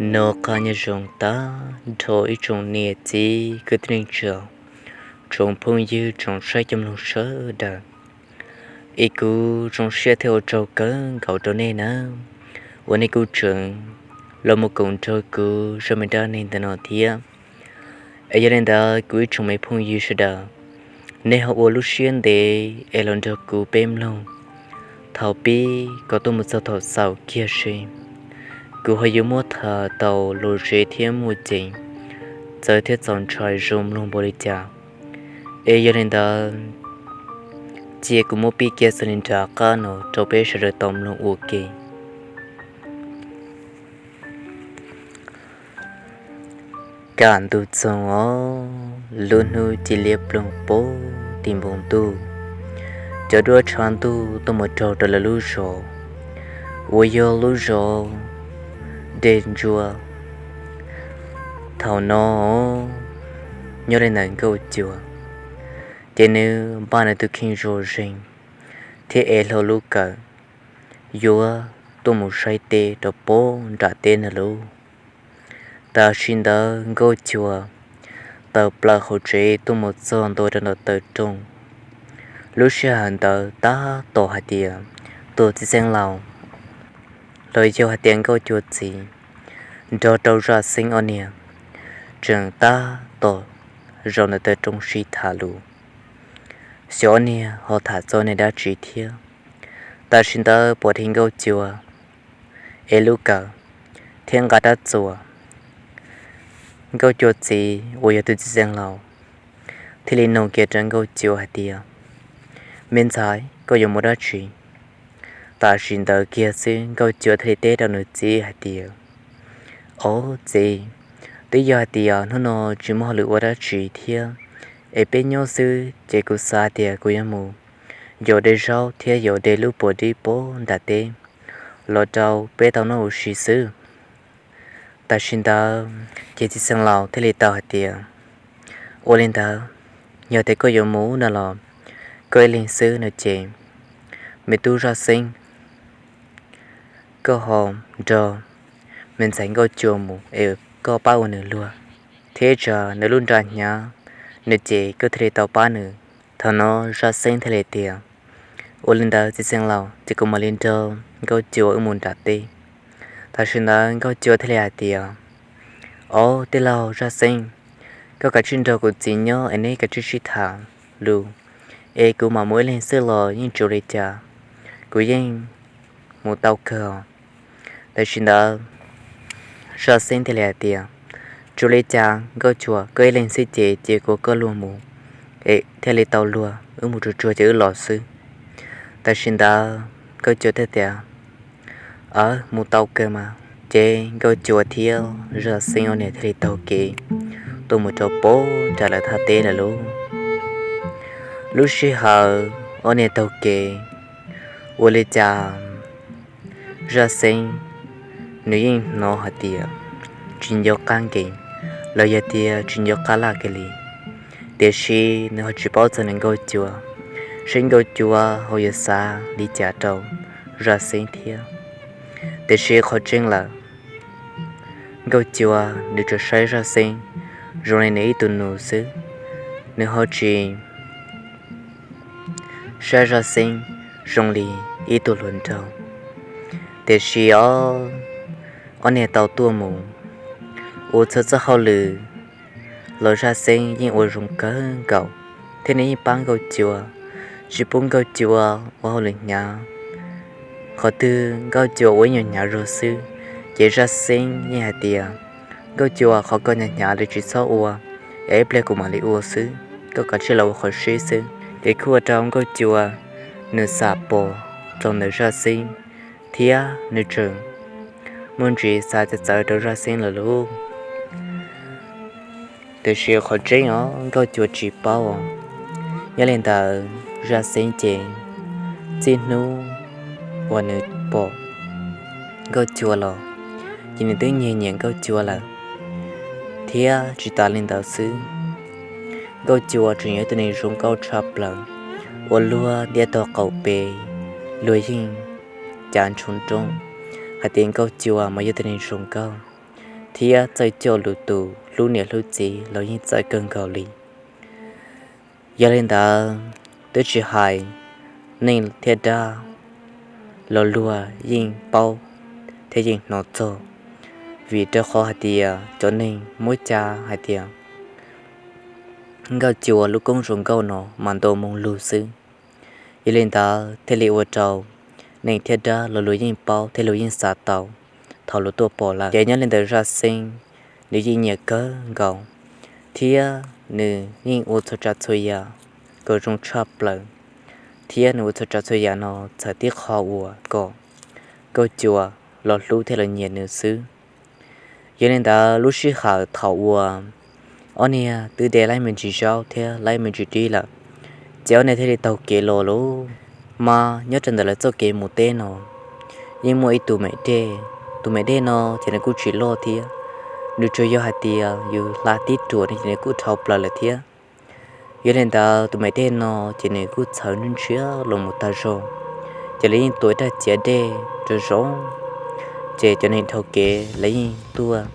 Noj qab nyob zoo tag nrho ib tsoom niam txiv kwv tij neej tsa, tsoom phooj ywg tsoom saib cov mloog sawv daws. Es kuv zoo siab thiab ua tsaug kawg nkaus rau nej nawb, uas nej kuj tseem los mus koom nrog kuv zaj me dab neeg ntawm no thiab. Es yog li ntawd kuv ib tsoom me phooj ywg sawv daws, nej ho ua lub siab ntev es los nrog kuv peb mloog thaum pib kom tuaj mus txog thaum xaus kiag seb kuv ho yuav muab tham tau lom zem thiab muaj ceem, txawv thiab txaus ntshai zoo mloog npaum li cas. Es yog li ntawd, cia kuv muab pib kiag xws li nram qab no rau peb sawv daws tau mloog ua ke. Kaj ntug txoog os, lub hnub ci liab ploog pem tim npoo ntuj, cov duab tshav ntuj tuaj mus raug rau lawv lub zos, uas yog lub zos Dej Ntsuab. Thaum no nyob li ntawm Nkauj Cua, ces nws npaj nws tus kheej zoo zeeg thiab ev hlo lub kawm yuav tuaj mus saib teb rau pem nram teb no lauj. Tam sim ntawd Nkauj Cua tawm plaws hauv tsev tuaj mus txog ntua rau ntawm taw rooj. Lub sij hawm ntawd tab tom hais tias tus txiv xeev laus, los yog hais tias Nkauj Cua txiv, nrog rau Zaj Xeeb ob niag tseem tab tom zaum ntawm taw rooj sib tham lus, xyov ob niag ho tham txog niag dab tsi thiab. Tam sim ntawd pom dheev Nkauj Cua ev lub kawm thiab nqa rab txuas. Nkauj Cua txiv uas yog tus txiv xeev laus thiaj li nug kiag rau Nkauj Cua hais tias, Me ntxhais, koj yuav mus dab tsi? Tam sim ntawd kiag xwb Nkauj Cua thiaj li teb rau nws txiv hais tias, Au txiv, twb yog hais tias hnub no tsis muaj hauj lwm ua dab tsi thiab, es peb nyob xwb ces kuv xav tias kuv yuav mus yos de zaub thiab yos de lub puas dib pem nram teb los rau peb tau noj ua si xwb. Tam sim ntawd ces txiv xeev laus thiaj li tau hais tias, Ua li ntawd, yog tias koj yuav mus no los koj ib leeg xwb no ces, me tub Zaj Xeeb, koj ho nrog me ntxhais Nkauj Cua mus es koj pab ua nws luag, thiab tsam nws lub nra hnyav no ces koj thiaj li tau pab nws. Thaum no Zaj Xeeb thiaj li tias, Ua li ntawd txiv xeev laus, ces kuv mam li nrog Nkauj Cua wb mus nram teb. Tam sim ntawd Nkauj Cua thiaj li hais tias, Au tij laug Zaj Xeeb, koj kav tsij nrog kuv txiv nyob es neb kav tsij sib tham lus, es kuv mam mus ib leeg xwb los yeej tsis ua li cas, kuv yeej mus tau kawg. Tam sim ntawd Zaj Xeeb thiaj li hais tias, Tsis ua li cas Nkauj Cua, koj ib leeg xwb ces cia kuv koj luag mus, es thiaj li tau luag, wb mus tsuag tsuag ces wb los xwb. Tam sim ntawd Nkauj Cua thiaj tias, Aw, mus tau kawg mas. Ces Nkauj Cua thiab Zaj Xeeb ob niag thiaj li taug kev tuaj mus rau pem nram lawv thaj teb lawm lauj. Lub sij hawm ob niag taug kev, ua li cas Zaj Xeeb nws yeej hnov hais tias tsis nco qab nkees, los yog tias tsis nco qab laj kiag li. Tiam sis nws ho tsis paub txog nws Nkauj Cua, seb Nkauj Cua ho yuav xav li cas rau Zaj Xeeb thiab. Tiam sis qhov tseeb lawm, Nkauj Cua nws tsuas saib Zaj Xeeb zoo li nws ib tug nus xwb, nws ho tsis saib Zaj Xeeb zoo li ib tug hluas nraug. Tiam sis ob, ob niag tau tuaj mus ua txhua txoj hauj lwm los Zaj Xeeb yeej ua zoo kawg nkaus, thiab nws yeej pab Nkauj Cua, tsis pub Nkauj Cua ua hauj lwm hnyav. Qhov twg Nkauj Cua ua ib nyuag hnyav zog xwb, ces Zaj Xeeb yeej hais tias, Nkauj Cua, qhov koj hnyav hnyav li tsis txhob ua, es ib pliag kuv mam li ua xwb, koj kav tsij los ua qhov sib xwb. Ces kuj ua rau Nkauj Cua nws xam pom rau ntawm Zaj Xeeb, thiab nws tseem muaj ntsis xav txawv txawv rau Zaj Xeeb lawm lauj. Tiam sis qhov tseeb os Nkauj Cua tsis paub. Nyob li ntawd Zaj Xeeb ces txij hnub uas nws pom Nkauj Cua los, ces nws twb nyiag nyiam Nkauj Cua lawm. Thiab tsis tas li ntawd xwb, Nkauj Cua tseem yog ib tug neeg zoo nkauj tshaj plaws, uas luag ntiab tog qaum pem, luag yeej cav ntshoo nroo hais tias Nkauj Cua mas yog tus neeg zoo nkauj. thiab txawj coj lus tus hlub niam hlub txiv los yeej txawj kawg nkaus li. Yog li ntawd, twb tsis hais neeg thiab dab los luag yeej paub thiab yeej hnov txog, vim rau qhov hais tias cov neeg muab cab hais tias Nkauj Cua lub koob zoo nkauj no mas ntuas moo lug xwb. Yog li ntawd thiaj li ua rau neeg thiab dab los luag yeej paub thiab luag yeej xav tau thaum luag tuaj pom lawm. Ces nyob li ntawd Zaj Xeeb nws yeej nyiam kawg nkaus, thiab nws yeej ua txhua tsav txhua yam kom zoo tshaj plaws, thiab nws ua txhua tsav txhua yam no txhawm tib qho uas kom Nkauj Cua los hlub thiab los nyiam nws xwb. Yog li ntawd lub sij hawm thaum uas ob niag twb de laib me ntsis zaub thiab laib me ntsis dib lawm, ces ob niag thiaj li taug kev los lauj. Mas nyob rau ntawm lawv txoj kev mus teb no yeej muaj ib tug me dej. Tus me dej no ces nws kuj tsis loj thiab, nws tsuas yog hais tias yus hla tib ruam no ces nws kuj dhau plaws lawm thiab. Yog li ntawd tus me dej no ces nws kuj txhawv ntshiab los mus tag zog, ces lawv yeej tua ib raj ciav dej rau zoo, ces cov neeg dhau kev lawv yeej tuaj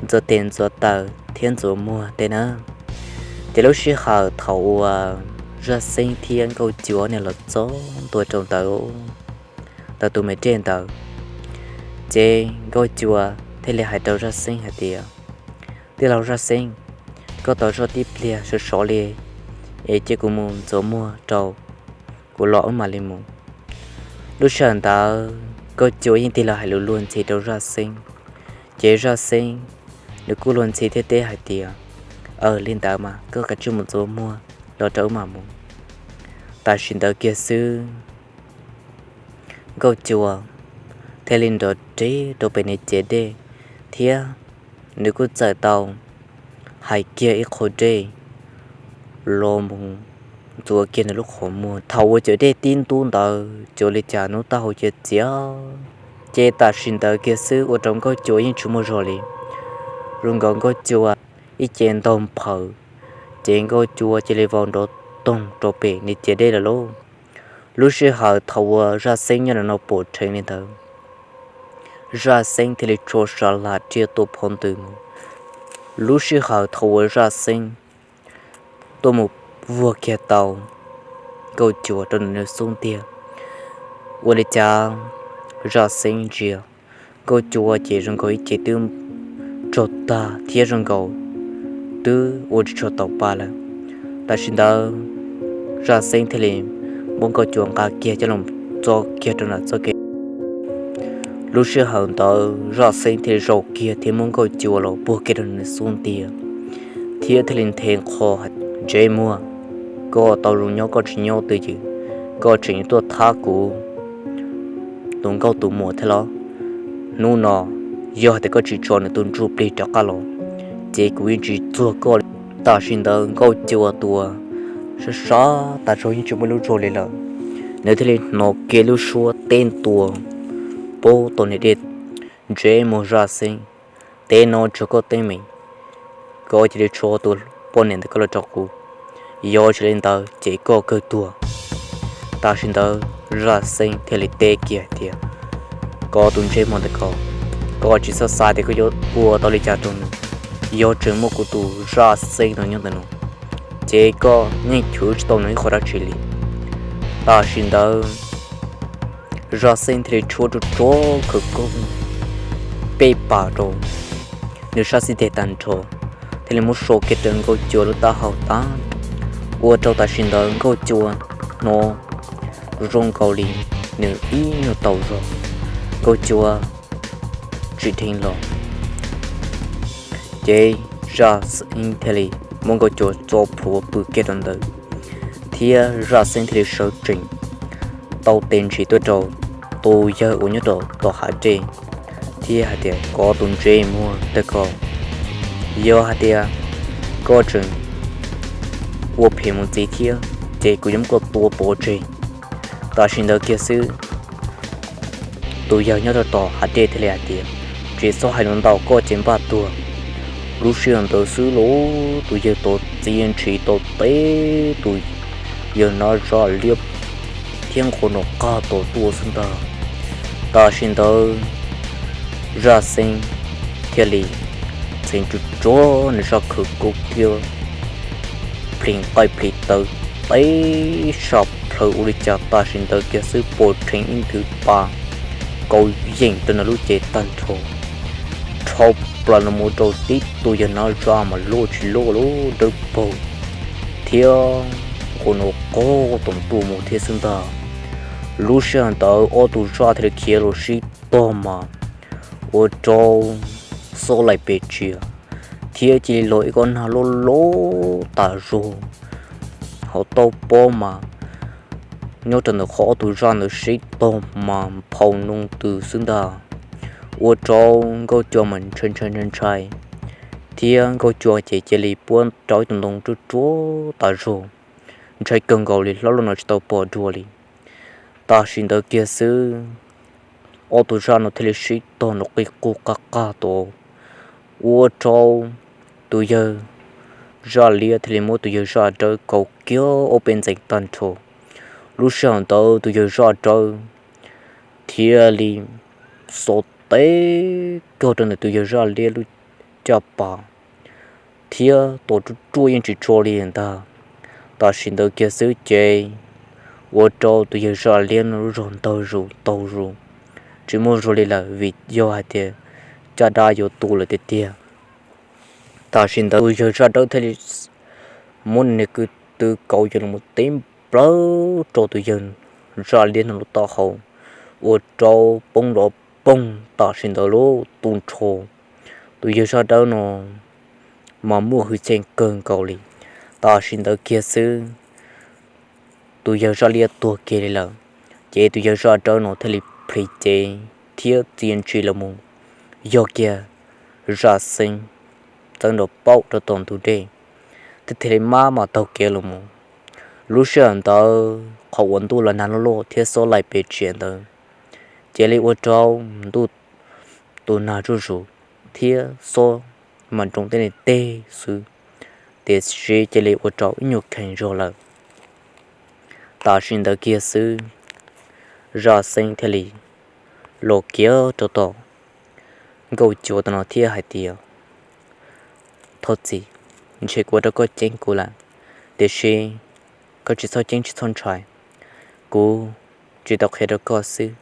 ntxuav tes ntxuav taw thiab ntxuav muag tej na. Ces lub sij hawm thaum uas Zaj Xeeb thiab Nkauj Cua niag los txog ntua rau ntawd, ntawm tus me dej ntawd, ces Nkauj Cua thiaj li hais rau Zaj Xeeb hais tias, Tij laug Zaj Xeeb, koj tos zoj tib pliag sov sov li es cia kuv mus ntxuav muag rau kuv los wb mam li mus. Lub sij hawm ntawd Nkauj Cua yeej tig los hais lus luag ntxhi rau Zaj Xeeb, ces Zaj Xeeb nws kuj luag ntxhi thiab teb hais tias, Aws, li ntawd mas koj kav tsij mus ntxuav muag los rau wb mam mus. Tam sim ntawd kiag xwb, Nkauj Cua thiaj li nrov reb rau pem niag ciav dej, thiab nws kuj txawm tau hais kiag ib qho dej los mus ntxuav kiag nws lub qhov muag. Thaum uas ciav dej tib ntub ntawd cuag li cas hnub taub hau cia txias, ces tam sim ntawd kiag xwb ua rau Nkauj Cua yeej tsis muaj zog li. Zoo nkaus Nkauj Cua ib ce ntaug nphaws, ces Nkauj Cua cia li vau nrov toog rau pem niag ciav dej lawm lauj. Lub sij hawm thaum uas Zaj Xeeb nyob ntawm no pom dheev li ntawd, Zaj Xeeb thiaj li tso sa las riam tuaj phov ntws mus. Lub sij hawm thaum uas Zaj Xeeb tuaj mus vuag kiag tau Nkauj Cua rau nws xub ntiag, ua li cas Zaj Xeeb ntsia Nkauj Cua ces zoo nkaus ib ce twb raug tag thiab zoo nkaus twb ua tsis tshua tau pa lawm. Tam sim ntawd Zaj Xeeb thiaj li muab Nkauj Cua nqa kiag coj los txo kiag rau nram txoj kev. Lub sij hawm ntawd Zaj Xeeb thiaj li zaum kiag thiab muab Nkauj Cua los puag kiag rau nws xub ntiag, thiab thiaj li nthe qho, Ntsej muag, koj tau zoo nyob koj tsis nyob twj ywm, koj tseem yuav tuaj thab kuv tus nkauj tus muam thiab los? Hnub no yog hais tias koj tsis tso nws tus ntsuj plig rov qab los, ces kuv yeej tsis txuag koj li. Tam sim ntawd Nkauj Cua tus sab sab tas zog yeej tsis muaj lub zog li lawm, nws thiaj li hnov kiag lub suab teb ntua puag tau niag dej. Ntsej muag Zaj Xeeb, teb no tsuag koj teeb meem, koj cia li tso tus poj niam ntawd koj los rau kuv, yog tsis li ntawd ces koj kawg tuag. Tam sim ntawd Zaj Xeeb thiaj li teb kiag tias, Koj tus ntsej muag ntawm koj, koj tsis txhob xav tias koj yuav ua tau li cas rau nws. Yog tseem muaj kuv tus Zaj Xeeb no nyob ntawm no, ces koj yeej chwv tsis tau nws ib qho dab tsi li. Tam sim ntawd Zaj Xeeb thiaj li tshuab tsuag tsuag khawv koob peb pas rau nws sab xib teg tag nrho, thiaj li muab so kiag rau Nkauj Cua lub taub hau tag, ua rau tam sim ntawd Nkauj Cua hnov zoo nkaus li nws ib nyuag tau zog, Nkauj Cua tsim dheev los. Ces Zaj Xeeb thiaj li muab Nkauj Cua txo plhuav pw kiag rau ntawd, thiab Zaj Xeeb thiaj li sawv tsees tau tes ntsis tuaj rau tus yawg uas nyob rau tom hav dej, thiab hais tias, Koj tus ntsej muag ntawm koj, yog hais tias koj tseem ua phem mus ntxiv thiab ces kuv yuav muab koj tua pov tseg. Tam sim ntawd kiag xwb, tus yawg nyob rau tom hav dej thiaj li hais tias, Tsis txhob hais lus ntau, koj ces npaj tuag. Lub sij hawm ntawd xwb los tus yawg tau txia ntshis tau teb tus yawg no zaj liab thiab nqua nraum qab tau tuaj xwb ntag. Tam sim ntawd Zaj Xeeb thiaj li txheev tsuag tsuag nws zaj khawv koob thiab plhis nqaij plhis taw teb sab plhaw ua li cas tam sim ntawd kiag xwb pom rheev ib nthwv pa kauv yeem rau nws lub cev tag nrho, dhau plaws los mus rau tib tug yawg nab zaj mas luaj tsis luaj lub dawb paug thiab nqus nws qaug tom ntuj mus thiab xwb ntag. Lub sij hawm ntawd ob tug zaj thiaj li khiav los sib tog mas ua rau xob laim pes tsia thiab cia li los ib kob nag loj loj tas zog hauv tauj pob mas nyob rau ntawm qhov ob tug zaj ntawd sib tog mas nphau noo tws xwb ntag. Ua rau Nkauj Cua mas ntshai ntshai ntshai ntshai thiab Nkauj Cua ces cia li puab rau ib tug ntoo ruaj ruaj tas zog, ntshai kawg nkaus li, hlob luaj no tsis tau pom dua li. Tam sim ntawd kiag xwb ob tug zaj no thiaj li sib tog nrov qig qug qag qag tod, ua rau tus yawg zaj liab thiaj li muab tus yawg zaj dawb kaus kiag ob peb ntxeev tag nrho. Lub sij hawm ntawd tus yawg zaj dawb thiaj li xov teb kawg rau ntawm tus yawg zaj liab lub caj pas thiab tom ruaj ruaj yeej tsis tso li ntag. Tam sim ntawd kiag xwb ces ua rau tus yawg zaj liab no lub zog ntawg zus taug zus, tsis muaj zog li lawm vim yog hais tias caj dab yuav tu lawm tiag tiag. Tam sim ntawd tus yawg zaj dawb thiaj li muab nws kwv tw kauv yeem los teb nplawg rau tus yawg zaj liab no lub taub hau, ua rau poob nrov poog tam sim ntawd lub tu nrho. Tus yawg zaj dawb no mas muaj hwj chim kawg nkaus li. Tam sim ntawd kiag xwb tus yawg zaj liab tuag kiag li lawm, ces tus yawg zaj dawb no thiaj li plhis cev thiab txia ntsis los mus yog kiag zaj xeeb txawb nrov paum rau tom ntug dej, thiaj thiaj li maj mam taug kev los mus. Lub sij hawm ntawd qhov uas ntuj los nag loj loj thiab xob laim pes tsia ntawd, cia li ua rau ntuj tu nag zuj zus thiab xob mas nroo tej li teg xwb, tiam sis cia li ua rau ib nyuag kheev zog lawm. Tam sim ntawd kiag xwb zaj xeeb thiaj li los kiag rau tom Nkauj Cua tom no thiab hais tias, Thov txim, ntshe kuv ua rau koj ceeb kuv lawm, tiam sis koj tsis txhob ceeb tsis txhob ntshai, kuv tsis tau qhia rau koj xwb.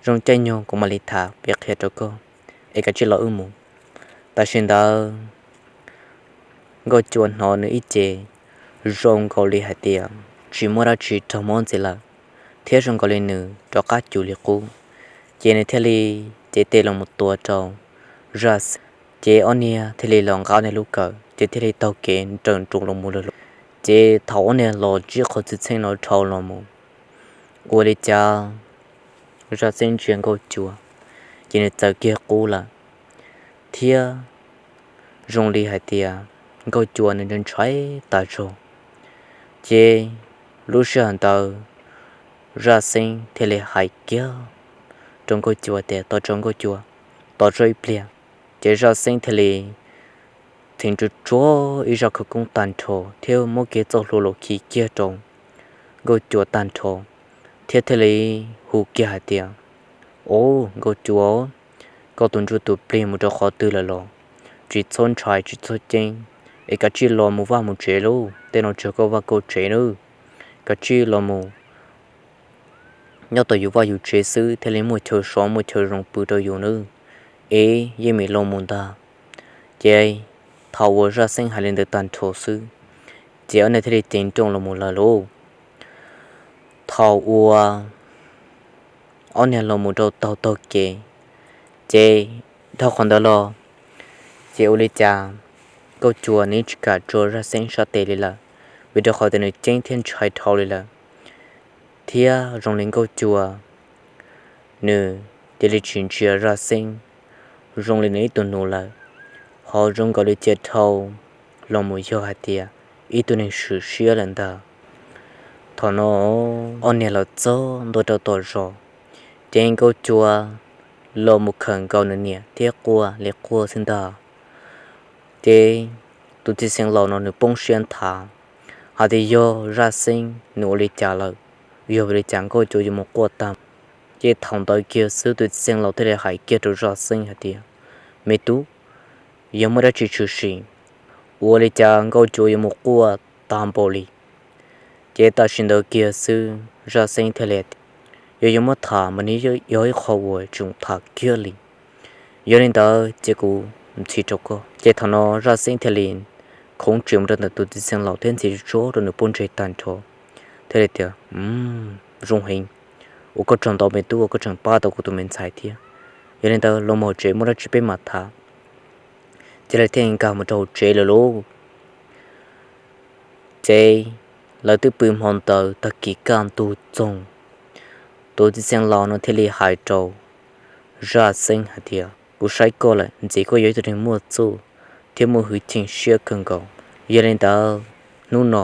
Zoo caij nyoog kuv mam li tham peb qhia rau koj, es kav tsij los wb mus. Tam sim ntawd Nkauj Cua hnov nws ib ce zoo nkaus li hais tias tsis muaj dab tsi raug mob ntxiv lawm, thiab zoo nkaus li nws rov qab cum li qub, ces nws thiaj li cev tes los mus tuav rau zaj xeeb, ces ob niag thiaj li los nqa ob niag lub kawm ces thiaj li taug kev nrawm nroos los mus lawm. Ces thaum ob niag los ntsib qhov txwj txheej no dhau los mus, ua li cas zaj xeeb ntsia Nkauj Cua ces nws txawm kiag qub lawm, thiab zoo li hais tias Nkauj Cua nws ntshai ntshai tas zog. Ces lub sij hawm ntawd zaj xeeb thiaj li hais kiag rau Nkauj Cua tias, Tos tso Nkauj Cua, tos tso ib pliag. Ces zaj xeeb thiaj li txheev tsuag tsuag ib zaj khawv koob tag nrho thiab muab kiag txoj hlua los khi kiag rau Nkauj Cua tag nrho, thiab thiaj li hu kiag hais tias, Au, Nkauj Cua, koj tus ntsuj tus plig mus rau qhov twg lawm los? Tsis txhob ntshai tsis txhob ceeb, es kav tsij los mus vaj mus tsev lauj, tej no tsuas koj vaj koj tsev nawb. Kav tsij los mus nyob tom yus vaj yus tsev xwb thiaj li muaj chaw sov muaj chaw zoo pw rau yus nawb, es yeej meem los mus ntag. Ces thaum uas zaj xeeb hais li ntawd tag nrho xwb, ces ob niag thiaj li ceev nrooj los mus lawm lauj. Thaum uas ob niag los mus rau taug taug kev, ces dhau qhov ntawd los, ces ua li cas Nkauj Cua nws tsis kam tso zaj xeeb sab tes li lawm, vim rau qhov tias nws ceeb thiab ntshai dhau li lawm, thiab zoo li Nkauj Cua nws cia li tsis ntsia zaj xeeb zoo li nws ib tug nus lawm, ho zoo nkaus li cia dhau los mus yog hais tias ib tug neeg swm siab lawm ntag. Thaum no ob niag los txog ntua rau tom zos, ces Nkauj Cua los mus khawm nkaus nws niam thiab quaj li quaj xwb ntag. Ces tus txiv xeev laus no nws poob siab nthav hais tias yog zaj xeeb nws ua li cas lawm, yog vim li cas Nkauj Cua yuav mus quaj tag. Ces thaum ntawd kiag xwb tus txiv xeev laus thiaj li hais kiag rau zaj xeeb hais tias, Me tub, yog muaj dab tsi tshwm sim, ua li cas Nkauj Cuav yuav mus quaj tag npaum li. Ces tam sim ntawd kiag xwb Zaj Xeeb thiaj li tias, yog yuav muab tham mas nws yog ib qho uas tseem tham kiag li. Yog li ntawd ces kuv ntxhi rau koj. Ces thaum no Zaj Xeeb thiaj li khoov tsees mus rau ntawm tus txiv xeev laus thiab ntxhi tsuag rau nws pob ntseg tag nrho, thiaj li tias, zoo heev, ua koj tsaug ntau me tub uas koj tseem pab tau kuv tus me ntxhais thiab. Yog li ntawd los mus hauv tsev muaj dab tsi peb mam tham. Ces lawv thiaj nkag mus rau hauv tsev lawm lauj. Ces lawv twb pw hmo ntawd, tag kis kaj ntug txoog, tus txiv xeev laus no thiaj li hais rau Zaj Xeeb hais tias, kuv saib koj lawm ntxiv koj yog ib tug neeg muaj txuj thiab muaj hwj chim siab kawg nkaus. Yog li ntawd hnub no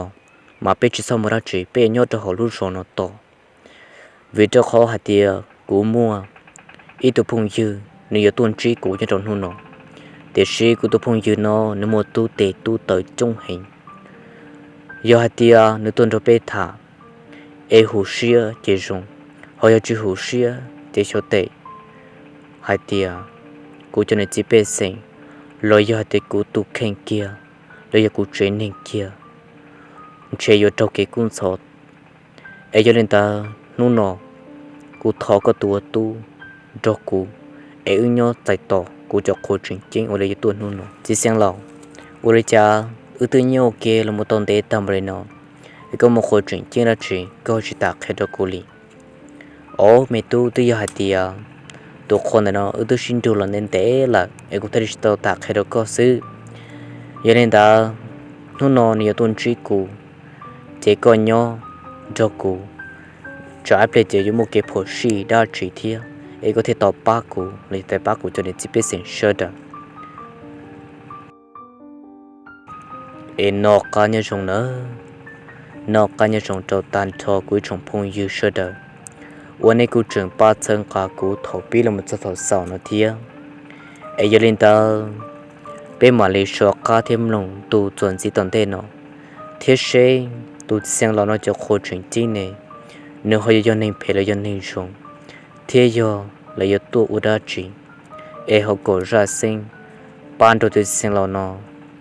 mas peb tsis txhob mus dab tsi, peb yuav nyob rau hauv lub zos no tos, vim rau qhov hais tias kuv muaj ib tug phooj ywg nws yuav tuaj ntsib kuv nyob rau hnub no, tiam sis kuv tus phooj ywg no nws muaj tub tes tub taw coob heev. Yog hais tias nws tuaj nrog peb tham es huv siab ces zoo, ho yog tsis huv siab ces xyov tes hais tias kuv cov niam txiv pej xeem, los yog hais tias kuv tus kheej kiag, los yog kuv tsev neeg kiag, ntshe yuav raug kev kub ntxhov. Es yog li ntawd hnub no kuv thov koj tus ua tub nrog kuv, es wb nyob txais tos kuv cov qhua tseem ceeb uas lawv yuav tuaj hnub no. Txiv xeev laus, ua li cas wb twb nyob ua ke los mus tau ntev tag npaum li no, es koj muaj qhua tseem ceeb dab tsi koj tsis tas qhia rau kuv li? Au me tub, twb yog hais tias tus qhua ntawm no wb twb sib nrug los ntev ntev lawm es kuv thiaj li tsis tau tas qhia rau koj xwb. Yog li ntawd hnub no nws yuav tuaj ntsib kuv, ces koj nyob nrog kuv, tsam ib pliag ces yuav muaj kev phom sij dab tsi thiab, es koj thiaj tau pab kuv los yog pab kuv cov niam txiv pej xeem sawv daws. Es noj qab nyob zoo nawb, noj qab nyob zoo rau tag nrho kuv ib tsoom phooj ywg sawv daws uas nej kuj tseem pab txhawb nqa kuv thaum pib los mus txog thaum xaus no thiab. Es yog li ntawd, peb mam li soj qab thiab mloog ntu txuas ntxiv tom ntej no, thiab seb tus txiv xeev laus no cov qhua tseem ceeb ne, nws ho yuav yog neeg phem los yog neeg zoo, thiab yog lawv yuav tuaj ua dab tsi, es ho kom Zaj Xeeb pab nrog tus txiv xeev laus no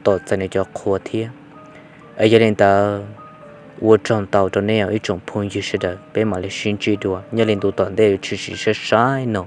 tom txais nws cov qhua thiab. Es yog li ntawd, ua tsaug ntau rau nej ib tsoom phooj ywg sawv daws, peb mam li sib ntsib dua nyob li ntu tom ntej tshwm sim sai sai no.